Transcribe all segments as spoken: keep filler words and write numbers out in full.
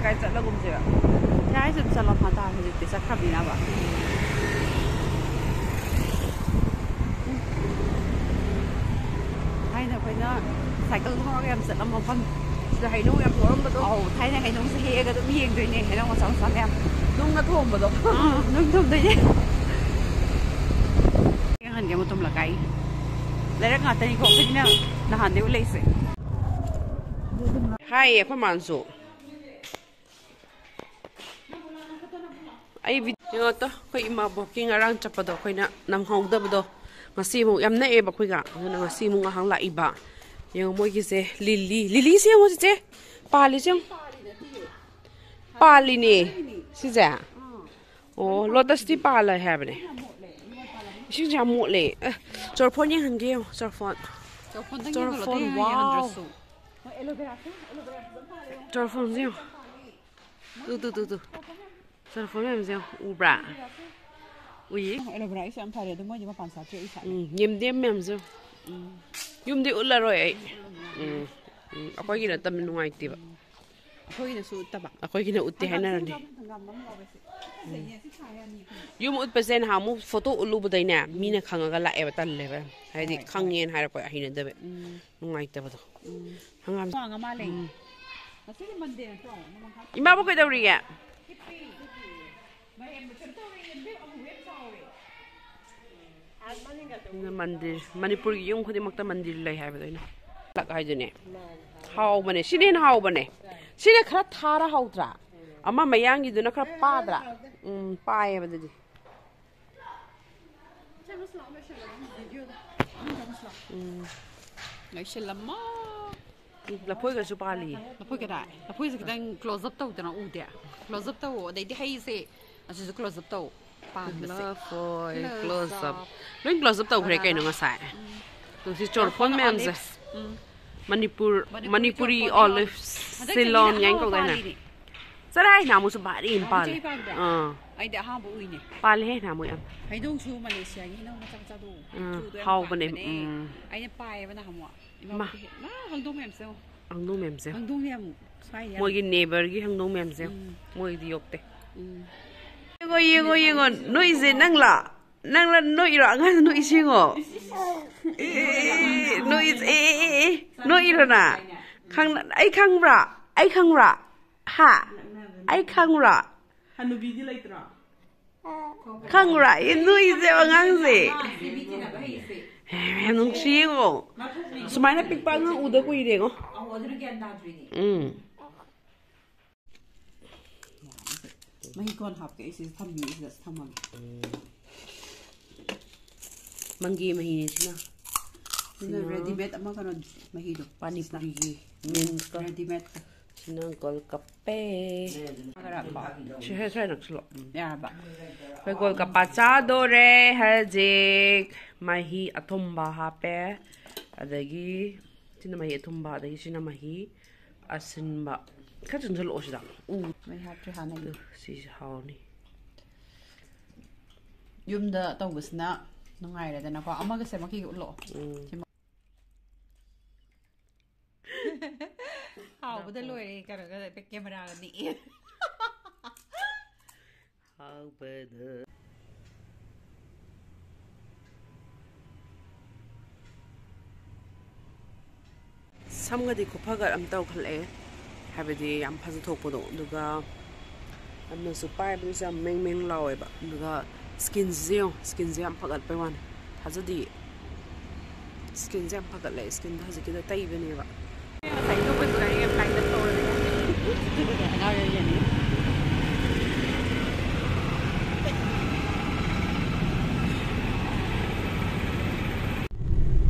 ꯀꯥꯏ ꯆꯠꯂꯒꯨꯝꯁꯦꯕ? ꯌꯥꯏ, ꯑꯗꯨꯝ ꯆꯠꯂꯣ꯫ ꯐꯥ ꯇꯥꯔꯦ ꯍꯧꯖꯤꯛꯇꯤ ꯆꯠꯈ꯭ꯔꯕꯅꯤꯅꯕ꯫ ꯊꯥꯏꯅ ꯑꯩꯈꯣꯏꯅ ꯁꯥꯏꯀꯜ ꯊꯧꯔꯒ ꯌꯥꯝ ꯆꯠꯂꯝꯕ ꯃꯐꯝ꯫ ꯁꯤꯗ ꯍꯩꯅꯧ ꯌꯥꯝ ꯍꯧꯔꯝꯕꯗꯣ꯫ ꯑꯧ, ꯊꯥꯏꯅ ꯍꯩꯅꯧꯁꯦ ꯍꯦꯛꯑꯒ ꯑꯗꯨꯝ ꯌꯦꯡꯗꯣꯏꯅꯦ, ꯍꯩꯅꯧ ꯃꯆꯥ ꯃꯆꯥ ꯃꯌꯥꯝ꯫ ꯅꯨꯡꯅ ꯊꯣꯡꯕꯗꯣ꯫ ꯑꯥ, ꯅꯨꯡ ꯊꯣꯡꯗꯣꯏꯅꯦ꯫ ꯌꯦꯡꯍꯟꯒꯦ ꯃꯇꯨꯝ ꯂꯀꯥꯏ꯫ ꯂꯩꯔꯛ ꯉꯥꯛꯇꯅꯤꯀꯣ ꯑꯩꯈꯣꯏꯅ ꯅꯍꯥꯟꯗꯩ ꯎꯠꯂꯛꯏꯁꯦ꯫ ꯍꯥꯏꯌꯦ ꯑꯩꯈꯣꯏ ꯃꯥꯅꯁꯨ꯫ ꯑꯩ ꯚꯤ-, ꯌꯦꯡꯉꯣ ꯇꯣ, ꯑꯩꯈꯣꯏ ꯏꯃꯥꯕꯣꯛꯀꯤ ꯉꯔꯥꯡ ꯆꯠꯄꯗꯣ ꯑꯩꯈꯣꯏꯅ ꯅꯪꯍꯧꯗꯕꯗꯣ꯫ ꯉꯁꯤ ꯑꯃꯨꯛ ꯌꯥꯝ ꯅꯛꯑꯦꯕ ꯑꯩꯈꯣꯏꯒ, ꯑꯗꯨꯅ ꯉꯁꯤ ꯑꯃꯨꯛ ꯉꯥꯏꯍꯥꯛ ꯂꯥꯛꯏꯕ꯫ ꯌꯦꯡꯉꯣ ꯃꯣꯏꯒꯤꯁꯦ ꯂꯤꯂꯤ, ꯂꯤꯂꯤꯁꯦ ꯌꯦꯡꯉꯣ ꯆꯤꯆꯦ, ꯄꯥꯜꯂꯤꯁꯦ ꯌꯦꯡꯉꯣ꯫ ꯄꯥꯜꯂꯤꯅꯦ ꯁꯤꯁꯦ꯫ ꯑꯣ, ꯂꯣꯇꯁꯇꯤ ꯄꯥꯜꯂꯦ ꯍꯥꯏꯕꯅꯦ꯫ ꯏꯁꯤꯡꯁꯦ ꯌꯥꯝ ꯃꯣꯠꯂꯦ꯫ ꯑꯦ, ꯆꯣꯔꯐꯣꯟ ꯌꯦꯡꯍꯟꯒꯦ ꯌꯦꯡꯉꯣ, ꯆꯣꯔꯐꯣꯟ꯫ ꯆꯣꯔꯐꯣꯟꯗꯪ ꯆꯣꯔꯐꯣꯟ, ꯌꯦꯡꯍꯜꯂꯣ, ꯑꯇꯩ wow꯫ ꯌꯦꯡꯍꯟꯗ꯭ꯔꯁꯨ꯫ ꯆꯣꯔꯐꯣꯟꯁꯦ ꯌꯦꯡꯉꯣ꯫ ꯇꯨ, ꯇꯨ, ꯇꯨ, ꯇꯨ꯫ ꯆꯣꯔꯐꯣꯟ ꯃꯌꯥꯝꯁꯦ ꯌꯦꯡꯉꯣ꯫ ꯎꯕ꯭ꯔꯥ? ꯎꯏꯌꯦ꯫ ꯑꯦꯂꯣꯚꯦꯔꯥꯒꯤꯁꯨ ꯌꯥꯝ ꯐꯔꯦ, ꯑꯗꯣ ꯃꯣꯏꯗꯤ ꯃꯄꯥꯟ ꯁꯥꯠꯇ꯭ꯔꯦ, ꯑꯩ ꯁꯥꯠꯂꯦ꯫ ꯎꯝ, ꯌꯦꯝꯗꯦꯝ ꯃꯌꯥꯝꯁꯦ ꯌꯦꯡꯉꯣ꯫ ꯎꯝ꯫ ꯌꯨꯝꯗꯤ ꯎꯠꯂꯔꯣꯏ ꯑꯩ꯫ ꯎꯝ꯫ ꯎꯝ, ꯑꯩꯈꯣꯏꯒꯤ ꯅꯠꯇꯕꯅꯤꯅ ꯅꯨꯡꯉꯥꯏꯇꯦꯕ꯫ ꯑꯩꯈꯣꯏꯒꯤꯅꯁꯨ ꯎꯠꯇꯕ꯫ ꯑꯩꯈꯣꯏꯒꯤꯅ ꯎꯠꯇꯦ ꯍꯥꯏꯅꯔꯗꯤ꯫ ꯍꯪꯒꯥꯝ ꯑꯃ ꯉꯥꯎꯋꯦ ꯁꯤ꯫ ꯐꯖꯩꯌꯦ, ꯁꯤ ꯊꯥ ꯌꯥꯅꯤ ꯑꯩꯈꯣꯏꯅ꯫ ꯌꯨꯝ ꯎꯠꯄꯁꯦ ꯅꯍꯥꯟꯃꯨꯛ ꯐꯣꯇꯣ ꯎꯠꯂꯨꯕꯗꯩꯅꯦ, ꯃꯤꯅ ꯈꯪꯉꯒ ꯂꯥꯛꯑꯦꯕ, ꯇꯜꯂꯦꯕ꯫ ꯍꯥꯏꯗꯤ ꯍꯣꯏ, ꯍꯣꯏ꯫ ꯈꯪꯉꯦꯅ ꯍꯥꯏꯔꯛꯄ ꯍꯩꯅꯗꯕ꯫ ꯎꯝ꯫ ꯅꯨꯡꯉꯥꯏꯇꯕꯗꯣ꯫ ꯎꯝ꯫ ꯍꯪꯒꯥꯝ꯫ ꯀꯥꯡ ꯑꯃ ꯂꯩ꯫ ꯎꯝ꯫ ꯉꯁꯤꯗꯤ ꯃꯟꯗꯦ ꯅꯠꯇ꯭ꯔꯣ? ꯅꯃꯥ ꯏꯃꯥꯕꯨ ꯀꯩꯗꯧꯔꯤꯒꯦ? ꯍꯤꯞꯄꯤ꯫ ꯃꯌꯥꯝ ꯀꯩꯅꯣ ꯇꯧꯔꯦ, ꯌꯦꯟꯗꯦꯝ ꯑꯃꯨꯕ ꯌꯥꯝ ꯆꯥꯎꯔꯦ꯫ ꯃꯟꯗꯤꯔ, ꯃꯅꯤꯄꯨꯔꯒꯤ ꯌꯨꯝ ꯈꯨꯗꯤꯡꯃꯛꯇ ꯃꯟꯗꯤꯔ ꯂꯩ ꯍꯥꯏꯕꯗꯣ ꯑꯩꯅ꯫ ꯂꯛ ꯍꯥꯏꯗꯨꯅꯦ꯫ ꯍꯥꯎꯕꯅꯦ꯫ ꯁꯤꯅ ꯍꯦꯟꯅ ꯍꯥꯎꯕꯅꯦ꯫ ꯁꯤꯅ ꯈꯔ ꯊꯥꯔ ꯍꯥꯎꯗ꯭ꯔꯥ? ꯑꯃ ꯃꯌꯥꯡꯒꯤꯗꯨꯅ ꯈꯔ ꯄꯥꯗ꯭ꯔꯥ? ꯎꯝ, ꯄꯥꯏꯌꯦꯕ ꯑꯗꯨꯗꯤ꯫ ꯎꯝ꯫ ꯂꯩꯁꯤꯜꯂꯝꯃꯣ꯫ ꯂꯐꯣꯏꯒꯁꯨ ꯄꯥꯜꯂꯤꯌꯦ꯫ ꯂꯐꯣꯏ ꯀꯗꯥꯏ? ꯂꯐꯣꯏꯁꯦ ꯈꯤꯇꯪ close up ꯇꯧꯗꯅ ꯎꯗꯦ꯫ Close up ꯇꯧꯋꯣ꯫ ꯑꯗꯩꯗꯤ ꯍꯩꯁꯦ ꯑꯁꯤꯁꯨ close up ꯇꯧ꯫ ꯄꯥꯟꯕꯁꯦ꯫ ꯂꯐꯣꯏ close up꯫ Close up꯫ ꯂꯣꯏ close up ꯇꯧꯈ꯭ꯔꯦ banana꯫ ꯀꯩꯅꯣ ꯉꯁꯥꯏ꯫ ꯎꯝ꯫ ꯑꯗꯨ ꯁꯤ ꯆꯣꯔꯐꯣꯟ ꯃꯌꯥꯝꯁꯦ꯫ Olives꯫ ꯎꯝ꯫ Manipur, Manipuri Manipuri ꯆꯣꯔꯐꯣꯟ olives, olives꯫ ꯍꯟꯗꯛ ꯆꯍꯤ ceylon ꯌꯥꯝ ꯀꯥꯏꯅ ꯀꯧꯗꯥꯏꯅꯦ? ꯄꯥꯜꯂꯤꯅꯦ꯫ ꯆꯔꯥꯏ ꯅꯍꯥꯟꯃꯨꯛꯁꯨ ꯚꯥꯔꯤ ꯑꯃ ꯅꯍꯥꯟꯃꯨꯛ ꯄꯥꯜꯂꯦ꯫ ꯆꯍꯤ ꯄꯥꯟꯕ꯭ꯔꯥ? ꯑꯥ꯫ ꯑꯩꯗꯤ ꯑꯍꯥꯟꯕ ꯎꯏꯅꯦ꯫ ꯄꯥꯜꯂꯦꯍꯦ ꯅꯍꯥꯟꯃꯨꯛ ꯌꯥꯝ꯫ ꯍꯩꯅꯧꯁꯨ ꯃꯂꯦꯁꯤꯌꯥꯒꯤ ꯍꯩꯅꯧ ꯃꯆꯥ ꯃꯆꯥꯗꯣ꯫ ꯑꯥ, ꯄꯤꯛꯇ꯭ꯔꯨꯗꯣ ꯌꯥꯝ ꯍꯥꯎꯕꯅꯦ, ꯄꯥꯟꯕꯅꯦ꯫ ꯎꯝ꯫ ꯑꯩꯅ ꯄꯥꯏꯌꯦꯕ ꯅꯍꯥꯟꯃꯨꯛ꯫ ꯃꯥ꯫ ꯏꯃꯥꯕꯣꯛꯀꯤ ꯍꯦꯛ-, ꯃꯥ ꯍꯧꯗꯣꯡ ꯃꯌꯥꯝꯁꯦ ꯌꯦꯡꯉꯣ꯫ ꯈꯪꯗꯣꯡ ꯃꯌꯥꯝꯁꯦ꯫ ꯈꯪꯗꯣꯡ ꯌꯥꯝ ꯁ꯭ꯋꯥꯏꯗ ꯌꯥꯝ ꯃꯣꯏꯒꯤ ꯅꯦꯕꯔꯒꯤ ꯈꯪꯗꯣꯡ ꯃꯌꯥꯝꯁꯦ꯫ ꯎꯝ꯫ ꯃꯣꯏꯗꯤ ꯌꯣꯛꯇꯦ꯫ ꯎꯝ꯫ ꯌꯦꯡꯉꯣ, ꯌꯦꯡꯉꯣ, ꯌꯦꯡꯉꯣ꯫ ꯅꯣꯏꯁꯦ ꯅꯪꯂꯥ? ꯅꯪꯂ ꯅꯣꯛꯏꯔꯣ? ꯑꯉꯥꯡ ꯅꯣꯛꯏꯁꯤ ꯌꯦꯡꯉꯣ꯫ ꯑꯦ, ꯅꯣꯛꯏꯁꯦ, ꯑꯦ, ꯑꯦ, ꯑꯦ, ꯑꯦ꯫ ꯅꯣꯛꯏꯔꯣ ꯅ? ꯈꯪ-, ꯑꯩ ꯈꯪꯕ꯭ꯔꯥ? ꯑꯩ ꯈꯪꯕ꯭ꯔꯥ? ꯍꯥ? ꯑꯩ ꯈꯪꯕ꯭ꯔꯥ? ꯍꯅꯨꯕꯤꯗꯤ ꯂꯩꯇ꯭ꯔꯣ? ꯈꯪꯕ꯭ꯔꯥ? ꯑꯦ, ꯅꯣꯛꯏꯁꯦ ꯑꯉꯥꯡꯁꯦ꯫ ꯑꯦ, ꯅꯨꯡꯁꯤ ꯌꯦꯡꯉꯣ꯫ ꯁꯨꯃꯥꯏꯅ ꯄꯤꯛꯄ ꯑꯉꯥꯡ ꯎꯗ ꯀꯨꯏꯔꯦꯉꯣ꯫ ꯑꯧ, ꯑꯗꯨꯅ ꯒ꯭ꯌꯥꯟ ꯇꯥꯗ꯭ꯔꯤꯅꯦ꯫ ꯎꯝ꯫ ꯃꯍꯤ ꯀꯣꯟ ꯍꯥꯞꯀꯦ ꯑꯩ ꯁꯤꯗ ꯊꯝꯕꯤꯌꯦ, ꯁꯤꯗ ꯊꯝꯃꯒꯦ꯫ ꯃꯪꯒꯦ ꯃꯍꯤꯅꯦ ꯁꯤꯅ꯫ ꯁꯤꯅ ꯔꯦꯗꯤꯃꯦꯗ ꯑꯃ ꯀꯩꯅꯣ ꯃꯍꯤꯗꯣ꯫ ꯄꯥꯅꯤꯄꯨꯔꯤꯒꯤ ꯃꯤꯟꯁꯀ꯫ ꯔꯦꯗꯤꯃꯦꯗ꯫ ꯁꯤꯅ ꯒꯣꯜ ꯀꯞꯄꯦ꯫ ꯈꯔ ꯀꯣ꯫ ꯁꯤ ꯈꯔ ꯁ꯭ꯋꯥꯏ ꯅꯛꯁꯤꯜꯂꯣ꯫ ꯎꯝ꯫ ꯌꯥꯔꯕ? ꯑꯩꯈꯣꯏ ꯒꯣꯜ ꯀꯞꯄ ꯆꯥꯗꯣꯔꯦ ꯍꯧꯖꯤꯛ꯫ ꯃꯍꯤ ꯑꯊꯨꯝꯕ ꯍꯥꯞꯄꯦ꯫ ꯑꯗꯒꯤ ꯁꯤꯅ ꯃꯍꯤ ꯑꯊꯨꯝꯕ, ꯑꯗꯒꯤ ꯁꯤꯅ ꯃꯍꯤ ꯑꯁꯤꯟꯕ꯫ ꯈꯔ ꯆꯪꯁꯤꯜꯂꯛꯑꯣ ꯁꯤꯗ꯫ ꯎ꯫ ꯃꯩ ꯍꯥꯞꯇ꯭ꯔꯤ ꯍꯥꯟꯅꯒꯤ꯫ ꯁꯤꯁꯦ ꯍꯥꯎꯅꯤ꯫ ꯌꯨꯝꯗ ꯇꯧꯕꯁꯤꯅ ꯅꯨꯡꯉꯥꯏꯔꯦꯗꯅꯀꯣ꯫ ꯑꯃꯒ ꯁꯦꯝꯃꯛꯈꯤꯒꯦ ꯎꯠꯂꯛꯑꯣ꯫ ꯎꯝ꯫ ꯁꯤ ꯃ-, ꯍꯥꯎꯕꯗ ꯂꯣꯏꯔꯦ ꯀꯩꯅꯣꯒ ꯀꯦꯃꯦꯔꯥꯒ ꯅꯤꯛꯑꯦ꯫ ꯍꯥꯎꯕꯗ꯫ ꯁꯝꯒꯗꯤ ꯈꯨꯐꯒꯠ ꯑꯃ ꯇꯧꯈꯠꯂꯛꯑꯦ, ꯍꯥꯏꯕꯗꯤ ꯌꯥꯝ ꯐꯖꯊꯣꯛꯄꯗꯣ꯫ ꯑꯗꯨꯒ ꯌꯥꯝꯅꯁꯨ ꯄꯥꯏꯕꯗꯁꯨ ꯌꯥꯝ ꯃꯦꯡ ꯃꯦꯡ ꯂꯥꯎꯋꯦꯕ꯫ ꯑꯗꯨꯒ ꯁ꯭ꯀꯤꯟꯁꯤꯁꯦ ꯌꯦꯡꯉꯣ, ꯁ꯭ꯀꯤꯟꯁꯦ ꯌꯥꯝ ꯐꯒꯠꯄꯩ ꯋꯥꯅꯤ꯫ ꯊꯥꯖꯗꯤꯌꯦ꯫ ꯁ꯭ꯀꯤꯟꯁꯦ ꯌꯥꯝ ꯐꯒꯠꯂꯦ꯫ ꯁ꯭ꯀꯤꯟꯗ ꯍꯧꯖꯤꯛꯀꯤꯗ ꯇꯩꯕꯅꯦꯕ꯫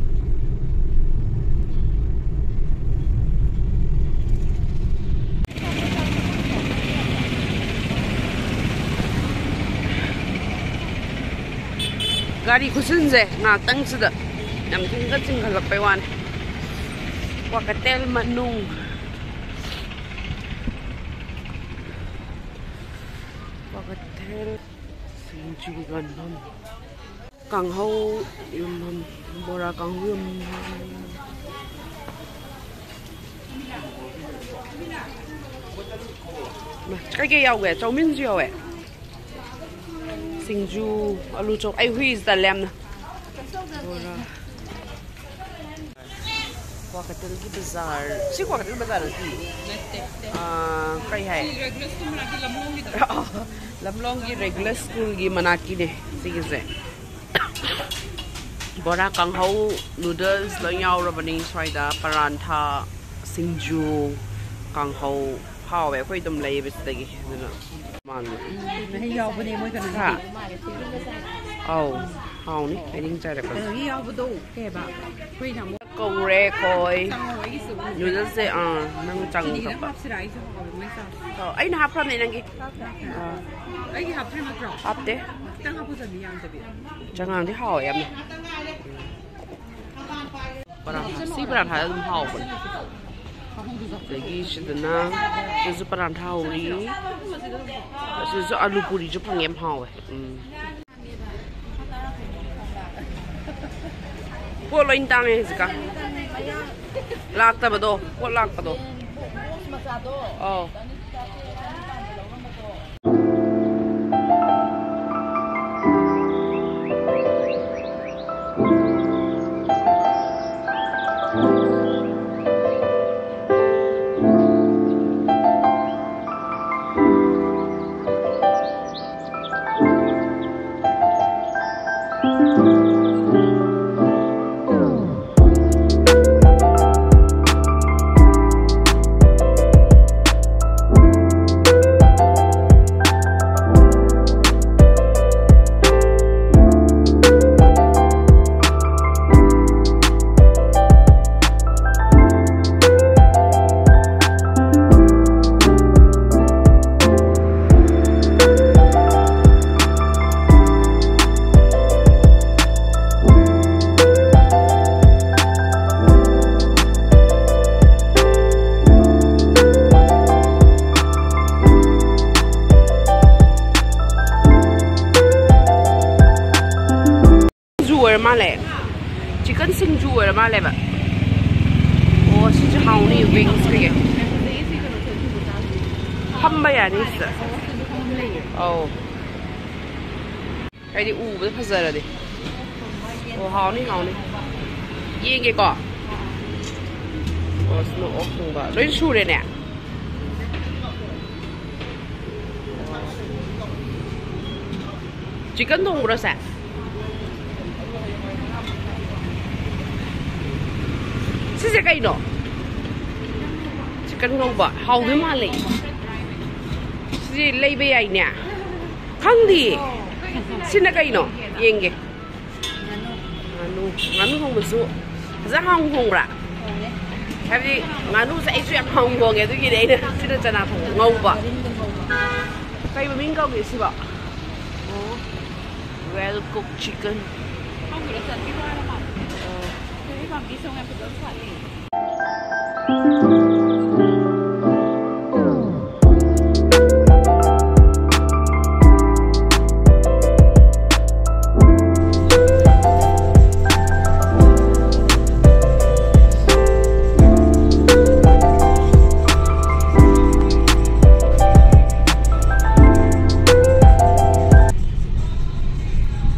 ꯒꯥꯔꯤ ꯈꯨꯆꯤꯟꯁꯦ ꯉꯥꯛꯇꯪꯁꯤꯗ ꯌꯥꯝ ꯊꯤꯅ ꯆꯤꯟꯈꯠꯂꯛꯄꯩ ꯋꯥꯅꯤ꯫ ꯀ꯭ꯋꯥꯀꯩꯊꯦꯜ ꯃꯅꯨꯡ꯫ ꯀ꯭ꯋꯥꯀꯩꯊꯦꯜ ꯁꯤꯡꯖꯨ ꯌꯣꯟꯐꯝ꯫ ꯀꯥꯡꯍꯧ ꯌꯣꯟꯐꯝ, ꯕꯣꯔꯥ ꯀꯥꯡꯍꯧ ꯌꯣꯟꯐꯝ꯫ ꯀꯩꯀꯩ ꯌꯥꯎꯒꯦ? ꯆꯧꯃꯤꯟꯁꯨ ꯌꯥꯎꯋꯦ꯫ ꯁꯤꯡꯖꯨ, ꯑꯂꯨ ꯆꯧ꯫ ꯑꯩ ꯍꯨꯏꯁꯤ ꯇꯜꯂꯦ ꯌꯥꯝꯅ꯫ ꯕꯣꯔꯥ꯫ ꯀ꯭ꯋꯥꯀꯩꯊꯦꯜꯒꯤ ꯕꯖꯥꯔ꯫ ꯁꯤ ꯀ꯭ꯋꯥꯀꯩꯊꯦꯜ ꯕꯖꯥꯔ ꯅꯠꯇꯦ꯫ ꯅꯠꯇꯦ꯫ ꯑꯥ, ꯀꯩ ꯍꯥꯏ? ꯁꯤ regular school ꯃꯅꯥꯛꯀꯤ ꯂꯝꯂꯣꯡꯒꯤꯗꯣ꯫ ꯂꯝꯂꯣꯡꯒꯤ regular schoolꯒꯤ ꯃꯅꯥꯛꯀꯤꯅꯦ ꯁꯤꯒꯤꯁꯦ꯫ ꯕꯣꯔꯥ, ꯀꯥꯡꯍꯧ, noodles ꯂꯣꯏ ꯌꯥꯎꯔꯕꯅꯤ ꯁ꯭ꯋꯥꯏꯗ꯫ ꯄꯔꯥꯟꯊꯥ, ꯁꯤꯡꯖꯨ, ꯀꯥꯡꯍꯧ꯫ ꯍꯥꯎꯋꯦ, ꯑꯩꯈꯣꯏ ꯑꯗꯨꯝ ꯂꯩꯌꯦꯕ ꯁꯤꯗꯒꯤ꯫ ꯑꯗꯨꯅ ꯃꯥꯅꯦ꯫ ꯃꯍꯤ ꯌꯥꯎꯕꯅꯦ ꯃꯣꯏ ꯀꯩꯅꯣꯒꯤꯗꯤ꯫ ꯍꯥ? ꯑꯧ, ꯍꯥꯎꯅꯤ꯫ ꯑꯩꯗꯤ ꯆꯥꯔꯛꯄꯅꯦ꯫ ꯀꯩꯅꯣꯒꯤ ꯌꯥꯎꯕꯗꯣ ꯀꯩ ꯍꯥꯏꯕ? ꯑꯩꯈꯣꯏꯅ ꯑꯃꯨꯛ ꯀꯧꯔꯦ ꯑꯩꯈꯣꯏ꯫ ꯆꯪꯉꯣ, ꯑꯩꯒꯤꯁꯨ꯫ Noodlesꯁꯦ, ꯑꯥ, ꯅꯪ ꯆꯤꯅꯤ ꯈꯤꯇꯪ ꯆꯪꯉꯛꯄ꯫ ꯍꯥꯞꯁꯤꯔꯥ? ꯑꯩꯁꯨ ꯍꯥꯎꯋꯦ ꯃꯣꯏ ꯆꯥꯕ꯫ ꯑꯧ, ꯑꯩꯅ ꯍꯥꯞꯈ꯭ꯔꯕꯅꯦ ꯅꯪꯒꯤ꯫ ꯍꯥꯞꯈ꯭ꯔꯦ꯫ ꯑꯥ꯫ ꯑꯩꯒꯤ ꯍꯥꯞꯇ꯭ꯔꯤ ꯅꯠꯇ꯭ꯔꯣ? ꯍꯥꯞꯇꯦ꯫ ꯈꯤꯇꯪ ꯍꯥꯞꯄꯨ ꯆꯟꯅꯤ, ꯌꯥꯝꯗꯕꯤ꯫ ꯆꯉꯥꯡꯗꯤ ꯍꯥꯎꯋꯦ ꯌꯥꯝꯅ꯫ ꯄꯔꯥꯊꯥ, ꯁꯤ ꯄꯔꯥꯊꯥ ꯑꯗꯨꯝ ꯍꯥꯎꯕꯅꯦ꯫ ꯑꯗꯒꯤ ꯁꯤꯗꯅ, ꯁꯤꯗꯁꯨ ꯄꯔꯥꯊꯥ ꯍꯧꯔꯤ꯫ ꯑꯁꯤꯗꯁꯨ ꯑꯂꯨ ꯄꯨꯔꯤꯁꯨ ꯐꯪꯉꯦ, ꯌꯥꯝ ꯍꯥꯎꯋꯦ꯫ ꯎꯝ꯫ ꯄꯣꯠ ꯂꯣꯏ ꯇꯥꯡꯉꯦ ꯍꯧꯖꯤꯛꯀꯥꯟ꯫ ꯂꯥꯛꯇꯕꯗꯣ, ꯄꯣꯠ ꯂꯥꯛꯄꯗꯣ꯫ ꯑꯧ꯫ ꯁꯤꯡꯖꯨ ꯑꯣꯏꯔ ꯃꯥꯜꯂꯦ꯫ Chicken ꯁꯤꯡꯖꯨ ꯑꯣꯏꯔ ꯃꯥꯜꯂꯦꯕ꯫ ꯑꯣ, ꯁꯤꯁꯨ ꯍꯥꯎꯅꯤ, wings ꯀꯩꯀꯩ꯫ ꯍꯥ? ꯐꯝꯕ ꯌꯥꯅꯤ ꯁꯤꯗ꯫ ꯑꯧ꯫ ꯍꯥꯏꯗꯤ ꯎꯕꯗ ꯐꯖꯔꯗꯤ꯫ ꯑꯣ, ꯍꯥꯎꯅꯤ, ꯍꯥꯎꯅꯤ꯫ ꯌꯦꯡꯒꯦꯀꯣ꯫ ꯑꯣ, ꯁꯤꯅ ꯑꯣꯛ ꯊꯣꯡꯕ꯫ ꯂꯣꯏ ꯁꯨꯔꯦꯅꯦ꯫ ꯆꯤꯛꯀꯟ ꯊꯣꯡꯕ꯭ꯔꯣ ꯁꯦ? ꯁꯤꯁꯦ ꯀꯩꯅꯣ? ꯆꯤꯛꯀꯟ ꯉꯧꯕ꯫ ꯍꯥꯎꯗꯣꯏ ꯃꯥꯜꯂꯦ꯫ ꯁꯤꯗꯤ ꯂꯩꯕ ꯌꯥꯏꯅꯦ꯫ ꯈꯪꯗꯤꯌꯦ꯫ ꯁꯤꯅ ꯀꯩꯅꯣ? ꯌꯦꯡꯒꯦ꯫ ꯉꯥꯅꯨ꯫ ꯉꯥꯅꯨ ꯊꯣꯡꯕꯁꯨ ꯐꯖꯅ ꯍꯥꯎꯅ ꯊꯣꯡꯕ꯭ꯔꯥ? ꯍꯥꯏꯕꯗꯤ ꯉꯥꯅꯨꯁꯦ ꯑꯩꯁꯨ ꯌꯥꯝ ꯍꯥꯎꯅ ꯊꯣꯡꯉꯦ, ꯑꯗꯨꯒꯤꯅꯦ ꯑꯩꯅ ꯁꯤꯅ ꯆꯅꯥ ꯊꯣꯡꯕ ꯉꯧꯕ꯫ ꯀꯩ ꯃꯃꯤꯡ ꯀꯧꯒꯦ ꯁꯤꯕꯣ? ꯑꯣ, well cooked chicken꯫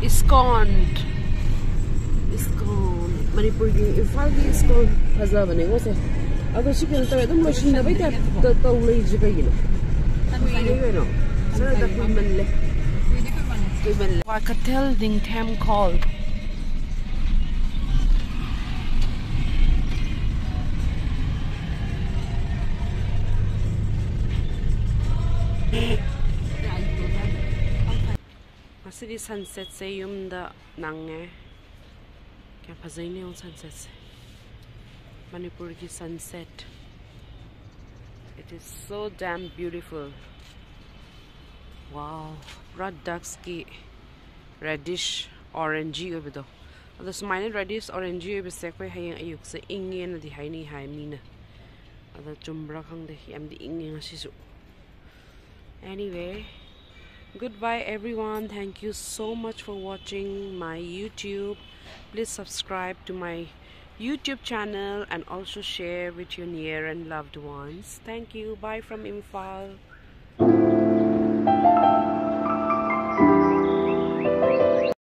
ISKCON. ISKCON. ꯃꯅꯤꯄꯨꯔꯒꯤ ꯏꯝꯐꯥꯜꯒꯤ ꯏꯁꯀꯣꯟ ꯐꯖꯕꯅꯦꯀꯣ ꯁꯦ꯫ ꯑꯗꯣ ꯁꯤ ꯀꯩꯅꯣ ꯇꯧꯋꯦ, ꯑꯗꯨꯝ ꯂꯣꯏꯁꯤꯟꯅꯕꯩ ꯇꯥꯏꯞꯇ ꯇꯧ ꯂꯩꯔꯤꯁꯦ ꯀꯩꯒꯤꯅꯣ? ꯀꯨꯏꯔꯦ ꯀꯩꯅꯣ꯫ ꯁꯔꯗ ꯀꯨꯏꯃꯜꯂꯦ꯫ ꯀꯨꯏꯃꯜꯂꯦ꯫ ꯀ꯭ꯋꯥꯀꯩꯊꯦꯜ ꯅꯤꯡꯊꯦꯝꯈꯣꯜ꯫ ꯉꯁꯤꯗꯤ ꯁꯟꯁꯦꯠꯁꯦ ꯌꯨꯝꯗ ꯅꯪꯉꯦ꯫ ꯌꯥꯝ ꯐꯖꯩꯅꯦ ꯌꯦꯡꯉꯣ ꯁꯟꯁꯦꯠꯁꯦ꯫ ꯃꯅꯤꯄꯨꯔꯒꯤ sunset. It is so damn beautiful. Wow, ꯄꯨꯔꯥ ꯗꯛꯁꯀꯤ ꯔꯦꯗꯤꯁ ꯑꯣꯔꯦꯟꯖꯤ ꯑꯣꯏꯕꯗꯣ꯫ ꯑꯗꯣ ꯁꯨꯃꯥꯏꯅ ꯔꯦꯗꯤꯁ ꯑꯣꯔꯦꯟꯖꯤ ꯑꯣꯏꯕꯁꯦ ꯑꯩꯈꯣꯏ ꯍꯌꯦꯡ ꯑꯌꯨꯛꯁꯦ ꯏꯪꯉꯦꯅꯗꯤ ꯍꯥꯏꯅꯩ ꯍꯥꯏ ꯃꯤꯅ꯫ ꯑꯗꯣ ꯆꯨꯝꯕ꯭ꯔꯥ ꯈꯪꯗꯦ, ꯌꯥꯝꯗꯤ ꯏꯪꯉꯦ ꯉꯁꯤꯁꯨ꯫ Anyway, goodbye everyone. Thank you so much for watching my YouTube. Please subscribe to my YouTube channel and also share with your near and loved ones. Thank you. Bye from Imphal.